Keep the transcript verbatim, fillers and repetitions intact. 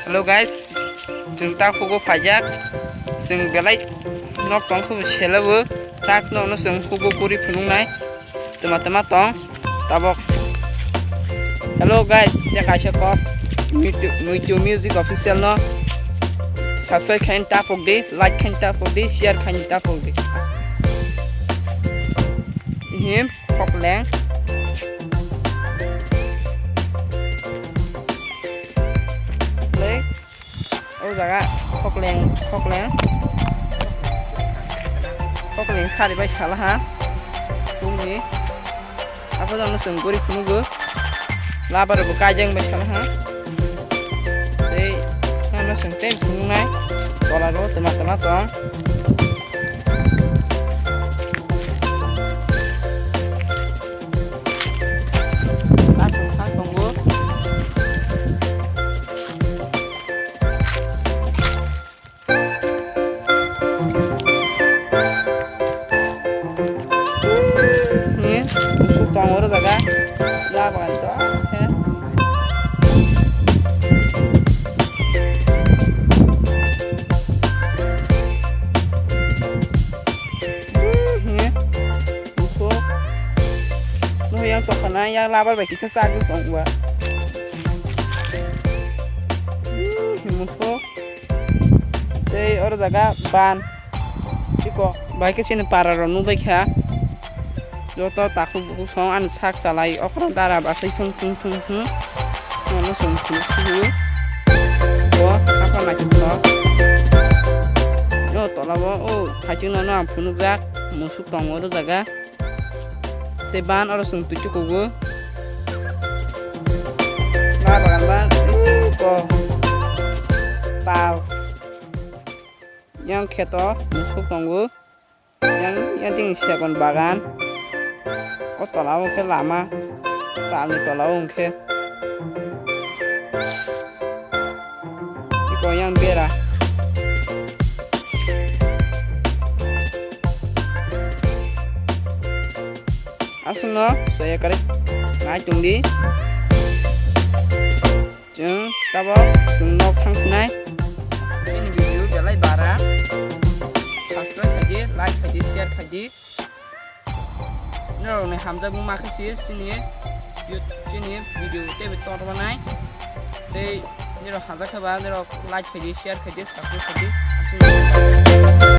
Hello guys, chwng ta khugo phaijak. Chwng belai nok tong khubo selabo. Tak no no chwng khugo guri phunuknai. Tuma tuma tong tabok. Hello guys, te kaisa kok Muitu, Muitu Music Official no subscribe khain tapok di, like khain tapok di, share khain tapok di. Him. Khokleng. Lei. O jaga khokleng, khokleng. Khokleng sari bai sala ha. Tungni. Ako jang no chwng guri phunugo. Labar bo kaijang bai sala ha. Tei, ano chwng tei phunuknai. Tola ro tuma tuma tong. Ni musuk tongo oro jaga. Labagan to, he. Musuk. Nuh yang tokana yang labar bai kisa sagwi tong ba. Musuk. Tei oro jaga ban. Iko bai khe chini para rok nukbai kha. Joto takhuk bukhuk song ani sak chalai okra dara basai thung thung thung thung. Nono song phunuk phunuk. O apa naithok. O tola o o haiching nono ang phunukjak musuk tongo oro jaga. Tei ban oro chwng twi tukugo. Ba bagan ba, ih, ko. Tal. Yang kheto musuk tongo. Yang, yang ting segon bagan. O tola o khe lama. Talni tola o hwnkhe. Iko yang bera. Aswkno saya kare nai tongdi. Chwng tabok chwng nok thang sinai. Ini video belai bara. Subscribe khaidi, like khaidi, share khaidi. Norokni hamjakmung ma khe si chini, chini video teibo tongthoknai. Tei norok hamjak khe ba norok like khaidi, share khaidi, subscribe khaidi. Aswk.